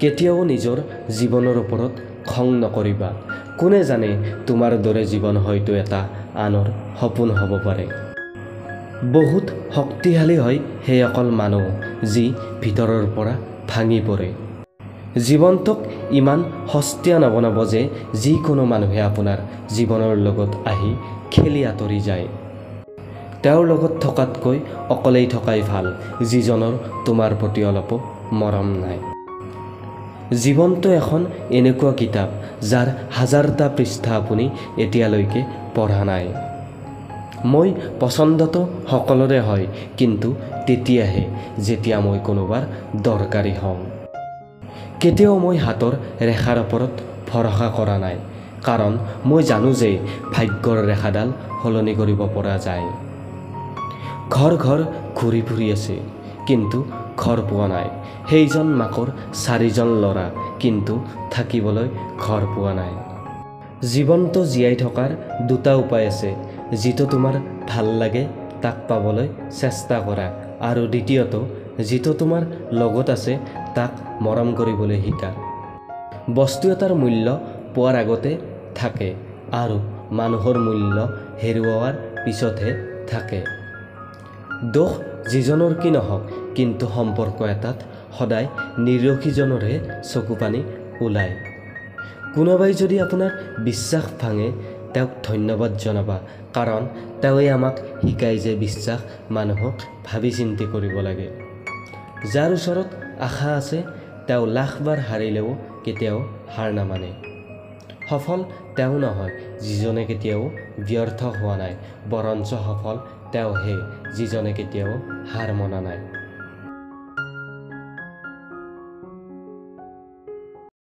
কেতিয়াও নিজৰ জীৱনৰ ওপৰত খং নকৰিবা। কোনে জানে, তোমাৰ দৰে জীৱন হয়তো এটা আনৰ সপোন হ'ব পাৰে। বহুত শক্তিশালী হয় সেইসকল মানুহ যি ভিতৰৰ পৰা ভাঙি পৰে। জীৱনটোক ইমান সস্তীয়া নবনাব যে যিকোনো মানুহে আপোনাৰ জীৱনৰ লগত আহি খেলি আঁতৰি যায়। তেওঁৰ লগত থকাতকৈ অকলেই থকাই ভাল, যিজনৰ তোমাৰ প্ৰতি অলপো মৰম নাই। জীৱনটো এখন এনেকুৱা কিতাপ যাৰ হাজাৰটা পৃষ্ঠা আপুনি এতিয়ালৈকে পঢ়া নাই। মই পচন্দটো সকলোৰে হয়, কিন্তু তেতিয়াহে যেতিয়া মই কোনোবাৰ দৰকাৰী হওঁ। কেতিয়াও মই হাতৰ ৰেখাৰ ওপৰত ভৰসা কৰা নাই, কাৰণ মই জানো যে ভাগ্যৰ ৰেখাডাল সলনি কৰিব পৰা যায়। ঘৰ ঘৰ ঘূৰি ফুৰি আছে, কিন্তু ঘৰ পোৱা নাই। সেইজন মাকৰ চাৰিজন ল'ৰা, কিন্তু থাকিবলৈ ঘৰ পোৱা নাই। জীৱনটো জীয়াই থকাৰ দুটা উপায় আছে, যিটো তোমাৰ ভাল লাগে তাক পাবলৈ চেষ্টা কৰা, আৰু দ্বিতীয়টো যিটো তোমাৰ লগত আছে তাক মৰম কৰিবলৈ শিকা। বস্তু এটাৰ মূল্য পোৱাৰ আগতে থাকে আৰু মানুহৰ মূল্য হেৰুওৱাৰ পিছতহে থাকে। দোষ যিজনৰ কি নহওক, কিন্তু সম্পৰ্ক এটাত সদায় নিৰখীজনৰহে চকুপানী ওলায়। কোনোবাই যদি আপোনাৰ বিশ্বাস ভাঙে, তেওঁক ধন্যবাদ জনাবা, কাৰণ তেওঁৱে আমাক শিকায় যে বিশ্বাস মানুহক ভাবি চিন্তি কৰিব লাগে। যাৰ ওচৰত আশা আছে তেওঁ লাখবাৰ হাৰিলেও কেতিয়াও হাৰ নামানে। সফল তেওঁ নহয় যিজনে কেতিয়াও ব্যৰ্থ হোৱা নাই, বৰঞ্চ সফল তেওঁহে যিজনে কেতিয়াও হাৰ মনা নাই।